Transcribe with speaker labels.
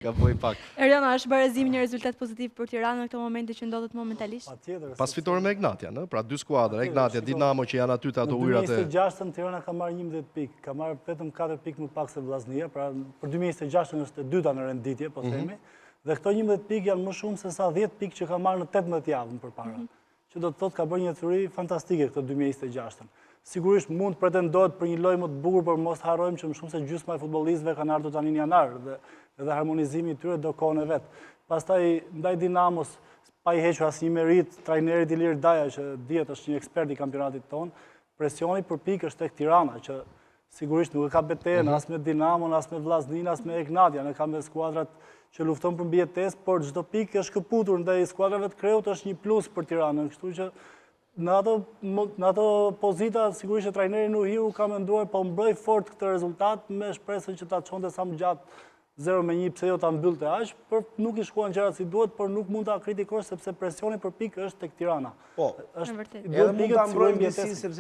Speaker 1: Gaboi pak.
Speaker 2: Erion, a është barazimi një rezultat pozitiv për Tiranën në këto momente që ndodhet momentalisht?
Speaker 3: Patjetër.
Speaker 1: Pas fitore me Egnatian, ë? Pra dy skuadra, Egnatia, Dinamo që janë aty te ato ujërat e
Speaker 3: Në 2026-ën Tirana ka marrë 11 pikë, ka marrë vetëm 4 pikë më pak se Vllaznia, pra për 2026-ën është e dyta në renditje, po mhm. themi. Dhe këto 11 pikë janë më shumë se sa 10 pikë që ka marrë në 18 javë më përpara. Mhm. Që do të thotë ka bërë një ecuri fantastike këtë 2026-ën. Sigurisht mund të pretendohet për një lojë më të bukur, por mos harrojmë që më shumë se gjysma e futbollistëve kanë ardhur tani në janar dhe edhe harmonizimi i tyre do kohën e vet. Pastaj ndaj Dinamos, pa i hequr asnjë meritë trajnerit Ilir Daja që dihet është një ekspert i kampionatit tonë, presioni për pikë është tek Tirana që Sigurisht nuk e ka betejën mhm. as me Dinamon, as me Vllazninë, as me Egnatian, e ka me skuadrat që lufton për mbijetesë, por çdo pikë e shkëputur ndaj skuadrave të kreut është një plus për Tiranën, kështu që në ato në ato pozita sigurisht që trajneri Nuhiu ka menduar po mbroj fort këtë rezultat me shpresën që ta çonte sa më gjatë 0-1 pse jo ta mbyllte aq, por nuk i shkuan gjërat si duhet, por nuk mund ta kritikosh sepse presioni për pikë është tek Tirana.
Speaker 4: Po, është vërtet. Edhe mund ta mbrojmë disi sepse